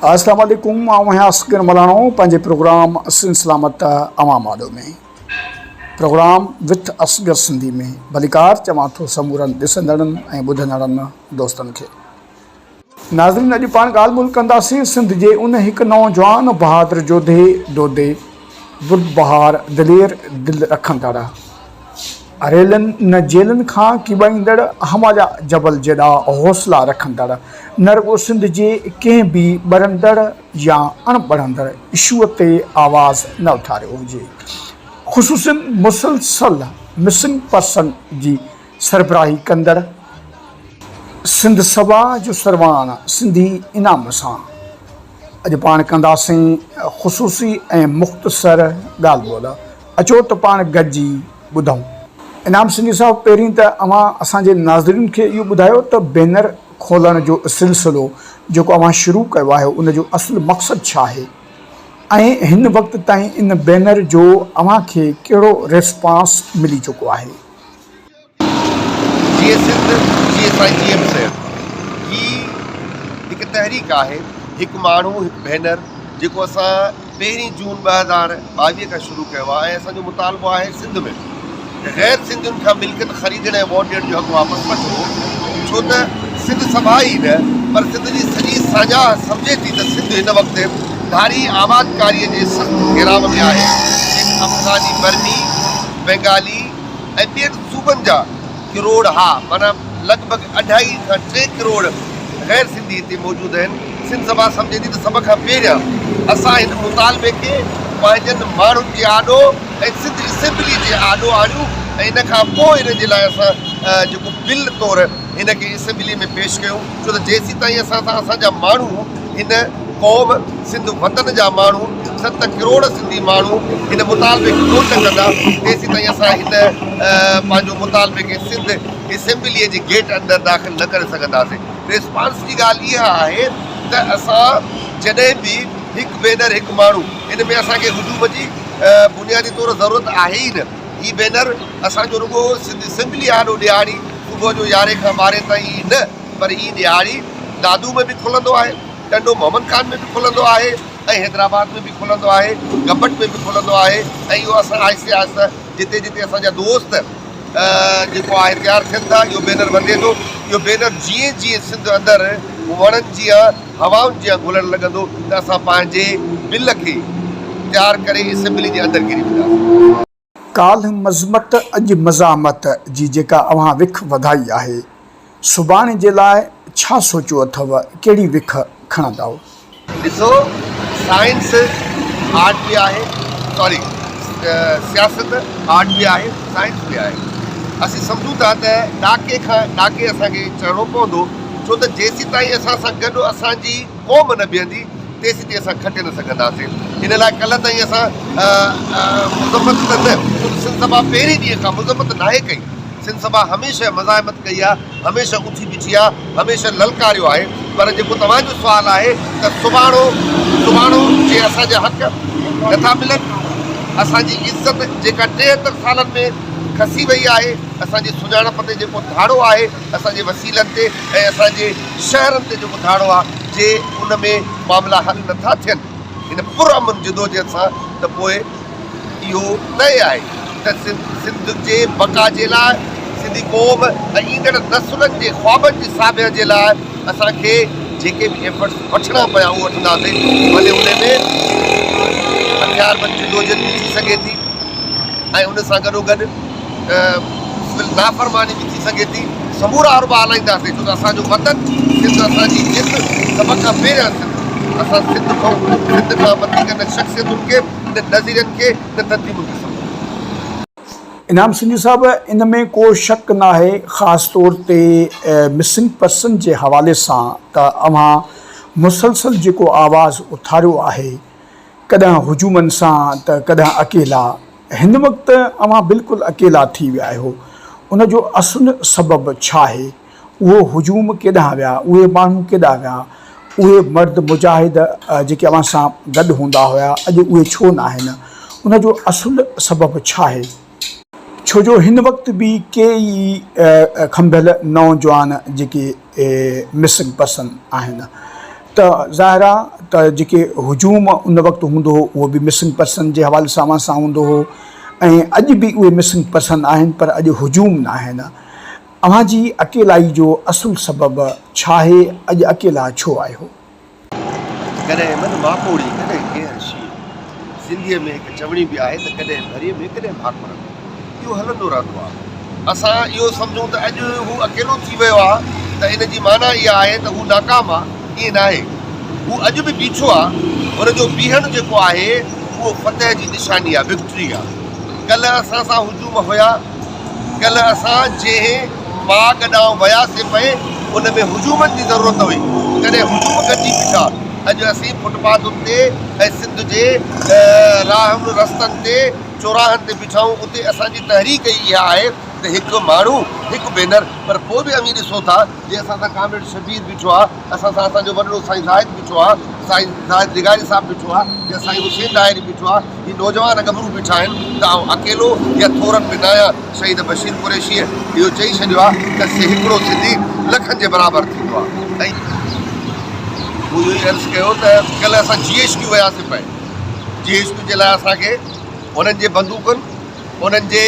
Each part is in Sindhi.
اسلام عليڪم آئون آهيان اصغر ملاڻو پنهنجي پروگرام سنڌ سلامت عوام آڏو ۾ پروگرام وٿ اصغر سنڌي ۾ ڀليڪار چوان ٿو سمورن ڏسندڙن ۽ ٻڌندڙن دوستن کي. ناظرين اڄ پاڻ ڳالهه ٻولهه ڪنداسين سنڌ جي ان هڪ نوجوان بهادر جوڌي دودي بردبهار دلير دل رکندڙ ريلن نه جيلن کان ڪيٻائيندڙ هماليا جبل جيڏا حوصلا رکندڙ نه رڳو سنڌ جي ڪنهن به ٻرندڙ يا اڻ ٻرندڙ اشوء تي آواز نه اٿاريو هجي خصوصن مسلسل مسنگ پرسن جي سربراهي ڪندڙ سنڌ سڀا جو سرواڻ سنڌي انعام سان اڄ پاڻ ڪنداسين خصوصي ۽ مختصر ڳالهه ٻولهه اچو ته پاڻ گڏجي ٻڌون. انعام سنڌي صاحب پهرين ته اوهان اسان جي ناظرين کي اهو ٻڌايو ته بينر کولڻ جو سلسلو جيڪو اوهان شروع ڪيو آهي ان جو اصل مقصد ڇا آهي ۽ هن وقت تائين ان بينر جو اوهان کي ڪهڙو ريسپانس ملي چڪو آهي. جيئي سنڌ جيئي سائين جي ايم سيد هي هڪ تحريڪ آهي هڪ ماڻهو هڪ بينر جيڪو اسان پهرين جون 2022 کان شروع ڪيو آهي ۽ اسان جو مطالبو آهي سنڌ ۾ غير سنڌين کان ملڪيت خريدڻ ۽ ووٽ ڏيڻ جو حق واپس وٺو ڇو ته سنڌ سڀا ئي نه پر سنڌ جي سڄي ساڃاهه سمجهي ٿي ته سنڌ هن وقت ڌاري آبادڪاري جي سخت گهيراء ۾ آهي جن افغاني برمي بينگالي ۽ ٻين صوبن جا ڪروڙ ها معنيٰ لڳ ڀڳ اڍائي کان ٽي ڪروڙ غير سنڌي هتي موجود آهن. سنڌ سڀا سمجهي ٿي ته سڀ کان پهريان اسان هن مطالبي کي پنهنجن ماڻهن جي آڏو ۽ سنڌ اسيمبلي جي آڏو آڻيون ۽ ان کان پوء ان جي لاء اسان جيڪو بل طور هن کي اسيمبلي ۾ پيش ڪيون ڇو ته جيسيتائين اسان سان اسان جا ماڻهو هن قوم سنڌ وطن جا ماڻهو ست ڪروڙ سنڌي ماڻهو هن مطالبي کي ڪونه ڪندا تيسيتائين اسان هن پنهنجو مطالبي کي سنڌ اسيمبليء جي گيٽ اندر داخل نه ڪري سگهنداسين. ريسپانس جي ڳالهه اها آهي ته اسان جڏهن به هڪ بينر هڪ ماڻهو ان ۾ اسان کي هجوم جي بنيادي طور ضرورت آهي ئي نه هي بينر اسان جو رڳو سنڌ اسيمبلي آڏو ڏهاڙي صبح جو يارهين کان ٻارهين تائين ئي نه پر هي ڏهاڙي دادو ۾ به کلندو آهي، ٽنڊو محمد خان ۾ به کلندو آهي ۽ حيدرآباد ۾ به کلندو آهي، گبٽ ۾ به کلندو آهي ۽ اهو اسان آهستي آهستي جتي جتي اسان جا دوست جيڪو آهي تيار ٿين ٿا اهو بينر وڌي ٿو. اهو بينر جيئن جيئن سنڌ اندر وڻن جيان هوائن جيان گهلڻ لڳندو ته اسان پنهنجي بل کي تيار ڪري اسيمبلي جي اندر گهري وينداسين. ڪالهه مذمت اڄ مزاحمت جي جيڪا اوهان وک وڌائي آهي، سڀاڻي جي لاء ڇا سوچيو اٿو، ڪهڙي وک کڻندؤ؟ ڏسو سائنس آرٽ به آهي سوري سياست آرٽ به آهي سائنس به آهي اسين سمجهون ٿا ته ڏاڪي کان ڏاڪي اسان کي چڙهڻو پوندو ڇو ته جيسيتائين اسان سان گڏ اسان جي قوم نه بيهندي تيسيتائين اسان کٽي نه سگهنداسين. ان لاء ڪلهه تائين اسان مذمت ته نه، ڇو ته سنڌ سڀا پهرين ڏينهن کان مذمت ناهي ڪئي. سنڌ سڀا هميشه مزاحمت ڪئي آهي، هميشه اٿي بيٺي آهي، هميشه للڪاريو آهي. پر جيڪو توهان جو سوال آهي ته سڀاڻو سڀاڻو جي اسان جا حق نٿا ملن، اسان جي عزت جيڪا ٽيهتر سالن ۾ کسي وئي آهي، اسان جي سڃاڻپ تي جيڪو ڌاڙو آهي، اسان جي وسيلن تي ۽ اسان جي شهرن تي جيڪو ڌاڙو آهي، جي ان ۾ معاملا حل نه ٿا ٿين هن پرامن جدوجهد سان ته پوء اهو طئي آهي ته سنڌ جي بقا جي لاء سنڌي قوم ۽ ايندڙ نسلن جي خوابن جي ساڀيان جي لاء اسان کي جيڪي به ايفرٽس وٺڻا پيا اهو وٺنداسين ڀلي ان ۾ هٿياربند جدوجهد به ٿي سگهي ٿي. ۽ ان سان گڏوگڏ سول نافرماني به ٿي سگهي ٿي، سمورا حربا هلائينداسين ڇو ته اسان جو وطن سنڌ اسان جي جند سڀ کان پهريان سنڌ اسان سنڌ کان سنڌ کان وڌيڪ نه شخصيتن کي نه نظرين کي نه تنظيمن کي سمجهون. انعام سنڌي صاحب ان ۾ ڪو شڪ ناهي خاص طور تي مسنگ پرسن جي حوالي سان ته اوهان مسلسل جيڪو آواز اٿاريو آهي ڪڏهن هجومن سان ته ڪڏهن اڪيلا. هن وقت اوهان بلڪل اڪيلا ٿي ويا آهيو. ان جو اصل سبب ڇا آهي؟ اهو هجوم ڪيڏانهن ويا؟ اهي ماڻهو ڪيڏانهن ويا؟ اهي مرد مجاهد جيڪي اوهان سان گڏ هوندا هيا، اڄ اهي ڇو ناهن؟ ان جو اصل سبب ڇا آهي؟ ڇو جو هن وقت به ڪيئي کنڀيل نوجوان جيڪي مسنگ پرسن آهن. ته ظاهر آ ته جيڪي هجوم ان وقت هوندو هو اهو به مسنگ پرسن جي حوالي سان اوهان سان هوندو هو ۽ اڄ به اهي مسنگ پرسن آهن پر اڄ هجوم ناهن. اوهان جي اڪيلائي جو اصل سبب ڇاهي اڄ اڪيلا ڇو آهيو؟ ڪڏهن من ماڪوڙي ڪڏهن ڪيهر شينهن. سنڌيء ۾ هڪ چوڻي به آهي ته ڪڏهن ڀريء ۾ ڪڏهن ڀاڪر ۾. اهو هلندو رهندو آهي. اسان اهو سمجهون ته اڄ هو اڪيلو ٿي ويو آهي ته ان جي معنيٰ اها آهي ته هو ناڪام آهي. ائين ناهي. هو اڄ به بيٺو آهي. هن جو بيهڻ جيڪو آهي اهو فتح جي نشاني آهي، Victory آهي. ڪلهه اسان سان هجوم هيا. ڪلهه اسان جنهن ماڳ ڏانهن وياسين پئي، ان ۾ هجومن جي ضرورت هئي. تڏهن هجوم گڏجي بيٺا. اڄ اسين فٽ پاٿن تي ۽ سنڌ جي راهن رستن تي، چوراهن تي بيٺا آهيون. اتي اسان جي تحريڪ ئي اها آهي ته هڪ ماڻهو، هڪ بينر. پر پوء به اوهين ڏسو ٿا، جي اسان سان ڪامريڊ شبير بيٺو آهي، اسان سان اسان جو وڏڙو سائين زاهد بيٺو آهي، سائين زاهد لغاري صاحب بيٺو آهي يا سائين حسين ڏاهري بيٺو آهي، هي نوجوان ڳڀرو بيٺا آهن ته آئون اڪيلو يا ٿورن ۾ ناهيان. شهيد بشير قريشيء اهو چئي ڇڏيو آهي ته هڪڙو سنڌي لکن جي برابر ٿيندو آهي ۽ مون اهو ئي عرض ڪيو ته ڪلهه اسان جي ايڇ ڪيو وياسين پئي، جي ايڇ ڪيو جي لاء اسان کي انهن جي بندوقن، انهن جي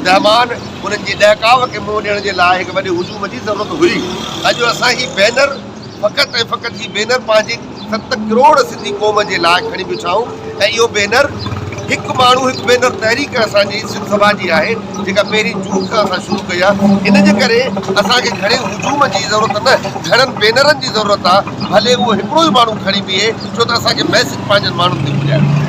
دهمان، انهن جي ڏهڪاء کي منهن ڏيڻ جي لاء هڪ وڏي هجوم جي ضرورت هئي. اڄ اسان هي بينر فقط ۽ فقط هي بينر پنهنجي 7 ڪروڙ سنڌي قوم جي لاء کڻي بيٺا آهيون ۽ اهو بينر هڪ ماڻهو هڪ بينر تحريڪ اسان جي سنڌ سڀا جي آهي جيڪا پهرين جون کان اسان شروع ڪئي آهي. ان جي ڪري اسان کي گهڻي هجوم جي ضرورت نه گهڻن بينرن جي ضرورت آهي، ڀلي اهو هڪڙو ئي ماڻهو کڻي بيهي ڇو ته اسان کي ميسيج پنهنجن ماڻهن تي پڄائڻو آهي.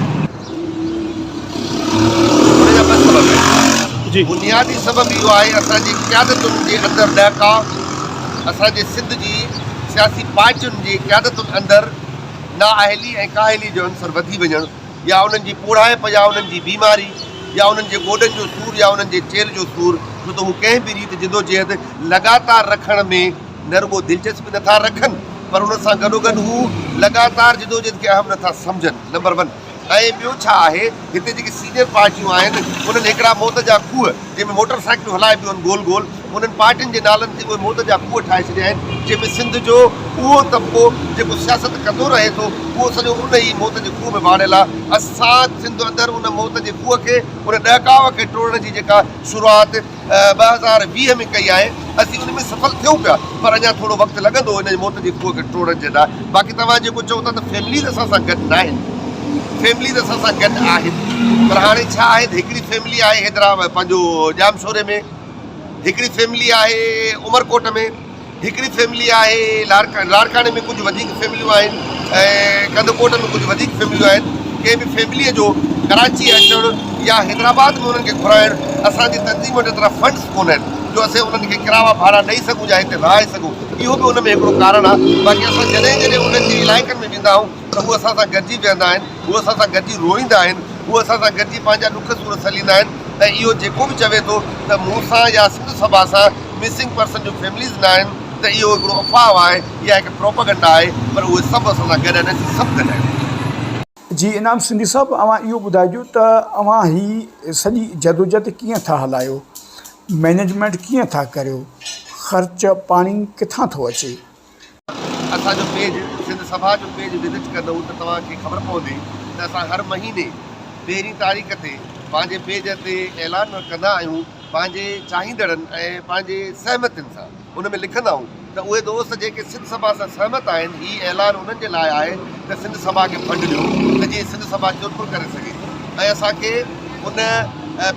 ان جا ٻه سبب آهن. بنيادي سبب اهو آهي اسان جي قيادتن جي اندر ڏهڪاء، اسان جي سنڌ جي سياسي پارٽين جي قيادتن اندر نااهلي ۽ ڪاهلي جو عنصر وڌي وڃڻ يا انهن جي پوڙهائپ يا انهن جي بيماري يا انهن جي گوڏن جو سور يا انهن جي چيلهه جو سور، ڇو ته هو ڪنهن به ريت جدوجهد لڳاتار رکڻ ۾ نه رڳو دلچسپي نٿا رکن پر ان سان گڏوگڏ هو لڳاتار جدوجهد کي اهم نٿا سمجهن، نمبر ون. ۽ ٻيو ڇا آهي، هتي جيڪي سينيئر پارٽيون آهن، انهن هڪڙا موت جا کوهه، جنهن ۾ موٽر سائيڪلون هلائبيون آهن گول گول، انهن پارٽين جي نالن تي اهي موت جا کوهه ٺاهي ڇڏيا آهن، جنهن ۾ سنڌ جو اهو طبقو جيڪو سياست ڪندو رهي ٿو، اهو سڄو ان ئي موت جي کوهه ۾ واڙيل آهي. اسان سنڌ اندر ان موت جي کوهه کي، ان ڏهڪاء کي ٽوڙڻ جي جيڪا شروعات 2020 ۾ ڪئي آهي، اسين ان ۾ سڦل ٿيون پيا، پر اڃا ٿورو وقت لڳندو ان موت جي کوهه کي ٽوڙڻ جي لاء. باقي توهان جيڪو چئو ٿا ته فيمليز اسان سان گڏ ناهن، فيمليز اسان سان گڏ آهن، پر هاڻي ڇا آهي ته هڪڙي فيملي آهي حيدرآباد پنهنجو ڄامشوري ۾، هڪڙي فيملي آهي عمرڪوٽ ۾، هڪڙي فيملي آهي لاڙڪاڻي ۾ ڪجهه وڌيڪ فيمليون آهن ۽ ڪنڌڪوٽ ۾ ڪجهه وڌيڪ فيمليون آهن. ڪنهن به فيمليء جو ڪراچي اچڻ يا حيدرآباد ۾ انهن کي گهرائڻ اسان جي تنظيم وٽ ايترا فنڊز ڪونهن جو اسين انهن کي ڪراوا ڀاڙا ڏئي سگهون يا هتي رهائي سگهون. اهو به ان ۾ هڪڙو ڪارڻ آهي. باقي اسان جڏهن جڏهن انهن جي علائقن ۾ ويندا آهيون ته هو اسان سان گڏجي ويهندا آهن، هو اسان سان گڏجي روئيندا آهن، هو اسان سان گڏجي پنهنجا ڏک سور سليندا آهن ۽ اهو جيڪو به چوي ٿو ته مون سان يا سنڌ سڀا سان مسنگ پرسن جون فيمليز نه آهن ته اهو هڪڙو افواهه آهي يا هڪ پروپئگنڊا آهي پر اهي سڀ اسان سان گڏ آهن اسين سڀ گڏ آهيون. جي انعام سنڌي صاحب اوهان اهو ٻڌائجو ته اوهان هي سڄي جدوجھد ڪيئن ٿا هلايو مئنيجمينٽ ڪيئن ٿا ڪريو خرچ پاڻي ڪٿان ٿو اچي. اسان جو پيج سنڌ سڀا جو پيج وزٽ ڪندؤ ته توهان کي خبر پوندي ته اسان هر مهيني پهرين تاريخ تي پنهنجي پيج تي اعلان ڪندا آهيون پنهنجي چاهيندڙن ۽ پنهنجي سهمتين سان ان ۾ لکندا آهيون ته اهي دوست جيڪي سنڌ سڀا سان سهمت آهن هي اعلان انهن جي لاء آهي ته سنڌ سڀا کي فنڊ ڏيو ته جيئن سنڌ سڀا چرپر ڪري سگهي ۽ اسان کي ان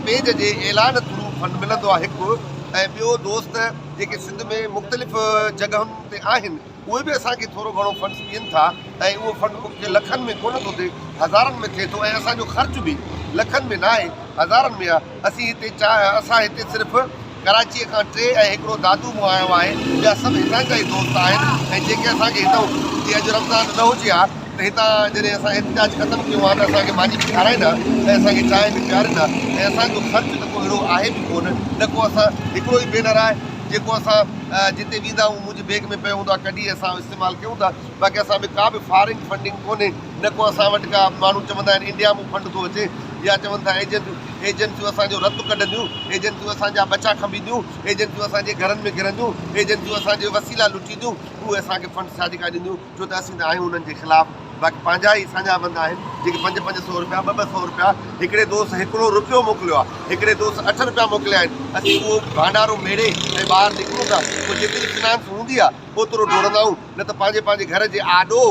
پيج جي اعلان ٿرو فنڊ ملندو آهي هڪ ۽ ٻيو دوست جيڪي سنڌ ۾ مختلف جڳهن تي آهن اهي به اسان کي ٿورو گهڻو فنڊس ڏين ٿا ۽ اهو فنڊ ڪجهه لکن ۾ ڪونه ٿو ٿئي هزارن ۾ ٿئي ٿو ۽ اسان جو خرچ به لکن ۾ ناهي هزارن ۾ آهي اسين هتي چاهه اسان هتي صرف ڪراچيء کان ٽي ۽ هڪڙو دادو مون آيو آهي ٻيا سڀ هتان جا ئي دوست آهن ۽ جيڪي اسان کي هتان جي اڄ رمضان نه هجي ها ته هتان جڏهن اسان احتجاج ختم ڪيو ها ته اسان کي ماني به کارائين ها ۽ اسان کي چانهه به پيارين ها ۽ اسان جو خرچ ته ڪو اهڙو آهي به ڪونه نه ڪو اسان هڪڙو ئي بينر آهي جيڪو اسان جتي ويندا آهيون منهنجي بيگ ۾ پيو هوندو آهي ڪڍي اسان استعمال ڪيون ٿا باقي اسان ۾ ڪا به فارين فنڊنگ ڪونهي نه ڪو اسان وٽ ڪا ماڻهو چوندا آهن انڊيا مون فنڊ ٿو اچي يا چون ٿا ايجنسيون، ايجنسيون اسان جو رت ڪڍنديون، ايجنسيون اسان جا ٻچا کنڀينديون، ايجنسيون اسان جي گهرن ۾ گهرنديون، ايجنسيون اسان جي وسيلا لٽينديون، اهي اسان کي فنڊ ڇا جي ڪاء ڏينديون، ڇو ته اسين ته آهيون انهن جي خلاف، باقي پنهنجا ئي ساڃاهه وند آهن جيڪي پنج پنج سئو رپيا، ٻه ٻه سئو رپيا، هڪڙي دوست هڪڙو رپيو موڪليو آهي، هڪڙي دوست اٺ رپيا موڪليا آهن، اسين اهو ڀانڊارو ميڙي ۽ ٻاهر نڪرون ٿا، پوء جيتري فنانس هوندي آهي اوترو ڊوڙندا آهيون، نه ته پنهنجي پنهنجي گهر جي آڏو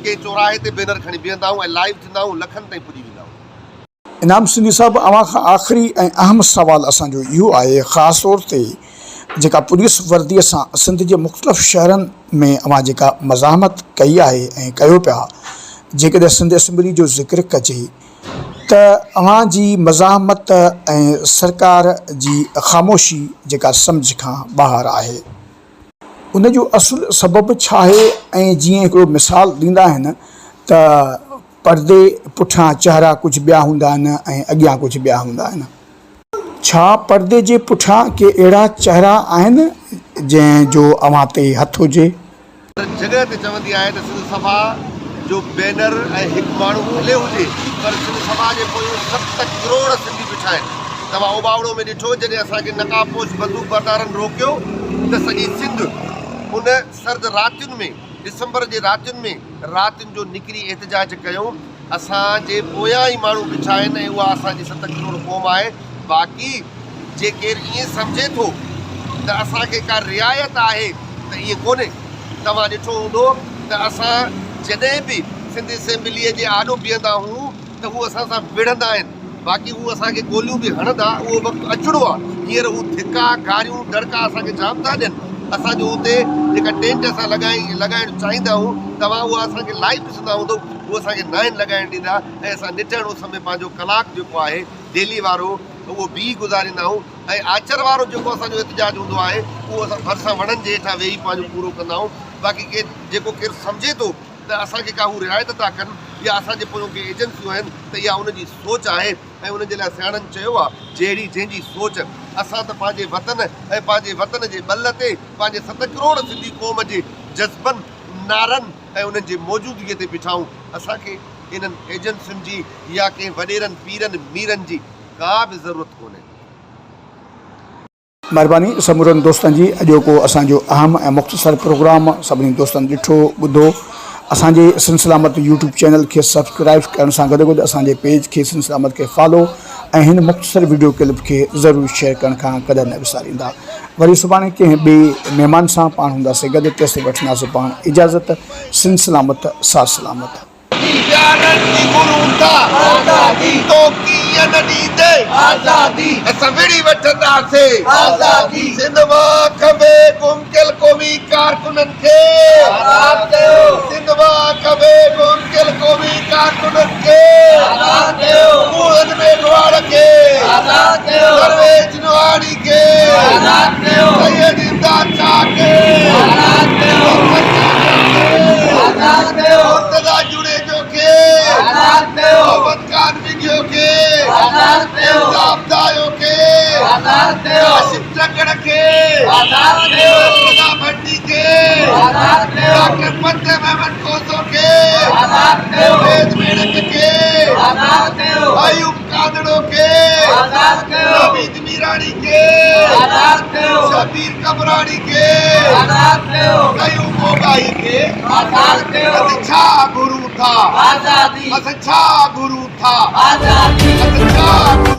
ڪنهن چوراهي تي بينر کڻي بيهندا آهيون ۽ لائيو ٿيندا آهيون، لکن تائين پڄي ويندا آهيون. انعام سنڌي صاحب اوهان کان آخري ۽ اهم سوال اسان جو اهو آهي خاص طور تي جيڪا پوليس وردي سان سنڌ جي مختلف شهرن ۾ اوهان جيڪا مزاحمت ڪئي آهي ۽ ڪيو پيا جيڪڏهن سنڌ اسيمبلي جو ذڪر ڪجي ته اوهان جي مزاحمت ۽ سرڪار جي خاموشي جيڪا سمجهه کان ٻاهر آهي ان جو اصل سبب ڇا آهي ۽ جيئن هڪڙو مثال ڏيندا آهن ته پردي پٺيان چهرا ڪجهه ٻيا هوندا آهن ۽ اڳيان ڪجهه ٻيا هوندا آهن. ڇا پردي جي پٺيان ڪي اهڙا چهرا آهن جنهن جو اوهان تي هٿ هجي؟ هر جڳهه تي چوندي آهي ته سنڌ سڀا جو بينر ۽ هڪ ماڻهو ڀلي هجي پر سنڌ سڀا جي پويون ست ڪروڙ سنڌي بيٺا آهن. توهان اوٻاوڙو ۾ ڏٺو جڏهن اسان کي نقاب پوش بندوق بردارن روڪيو ته سڄي سنڌ ان سرد راتين ۾ ڊسمبر جي راتين ۾ راتين جو نڪري احتجاج ڪيو، اسان جي پويان ئي ماڻهو بيٺا آهن ۽ اها اسان جي ست ڪروڙ قوم آهي، باقي جي ڪير ائين سمجهي ٿو ته اسان کي ڪا رعايت آهي ته ائين ڪونهي، توهان ڏٺو هوندو ته اسان جڏهن به سنڌ اسيمبليء جي آڏو بيهندا هون ته هو اسان سان وڙهندا آهن، باقي هو اسان کي گوليون به هڻندا، اهو وقت اچڻو آهي، هينئر هو ڌڪا، گاريون، دڙڪا اسان کي جام ٿا ڏين، اسان جو اتي جيڪا ٽينٽ اسان لڳائي لڳائڻ چاهيندا آهيون، توهان اها اسان کي لائيو ڏسندا هوندؤ، هو اسان کي ناهن لڳائڻ ڏيندا ۽ اسان نٽهڻ اس ۾ پنهنجو ڪلاڪ جيڪو آهي ڊيلي وارو اهو بيهي گذاريندا آهيون ۽ آچر وارو جيڪو اسان جو احتجاج هوندو آهي اهو اسان ڀرسان وڻن جي هيٺان ويهي پنهنجو پورو ڪندا آهيون، باقي ڪي جيڪو ڪير سمجهي ٿو. ته اسان کي ڪا هو رعايت ٿا ڪن يا اسان جي پويون ڪي ايجنسيون آهن ته اها ان جي سوچ آهي ۽ ان جي لاء سياڻن چيو آهي جهڙي جنهن جي سوچ اسان ته پنهنجي وطن ۽ پنهنجي وطن جي ٻل تي پنهنجي ست ڪروڙ سنڌي قوم جي جذبن نعرن ۽ انهن جي موجودگي تي بيٺا آهيون اسان کي انهن ايجنسين جي يا ڪنهن وڏيرن پيرن ميرن جي ڪا به ضرورت ڪونهي. مھرباني سمورن دوستن جي اڄوڪو اسان جو اھم ۽ مختصر پروگرام سڀني دوستن ڏٺو ٻڌو اسان جي سنڌ سلامت يوٽيوب چينل کي سبسڪرائب ڪرڻ سان گڏوگڏ اسان جي پيج کي سنڌ سلامت کي فالو ۽ ھن مختصر وڊيو ڪلپ کي ضرور شيئر ڪرڻ کان ڪڏھن نه وساريندا وري سڀاڻي ڪنھن ٻئي مھمان سان پاڻ ھونداسين گڏ تيسين وٺنداسين پاڻ اجازت سنڌ سلامت ساٿ سلامت. پيارن جي گهرون ٿا آزادي تو ڪيئن نه ڏيندي آزادي اسان وڙهي وٺنداسين آزادي سنڌ مان کنڀي گم ڪيل قومي ڪارڪنن کي آزاد ڪيو سنڌ مان کنڀي گم ڪيل قومي ڪارڪنن کي آزاد ڪيو موهن ميگهواڙ کي آزاد ڪيو سرويچ نوحاڻي کي آزاد ڪيو سيد امداد شاهه کي آزاد ڪيو آزاد ڪيو مرتضيٰ جوڻيجو کي آزاد ڪيو محمد خان وگهيو کي آزاد ڪيو انصاف دايو کي آزاد ڪيو هاشم ٽکڙ کي آزاد ڪيو مرتضيٰ ڀٽي کي آزاد ڪيو ڊاڪٽر فتح محمد کوسو کي آزاد ڪيو عبيد ميڙڪ کي آزاد ڪيو ايوب ڪانڌڙو کي آزاد ڪيو حميد ميراڻي کي آزاد ڪيو شبير قمراڻي کي آزاد ڪيو قيوم اوڳاهي کي آزاد ڪيو اسين ڇا گهرون ٿا آزادي اسين ڇا گهرون ٿا آزادي اسين ڇا.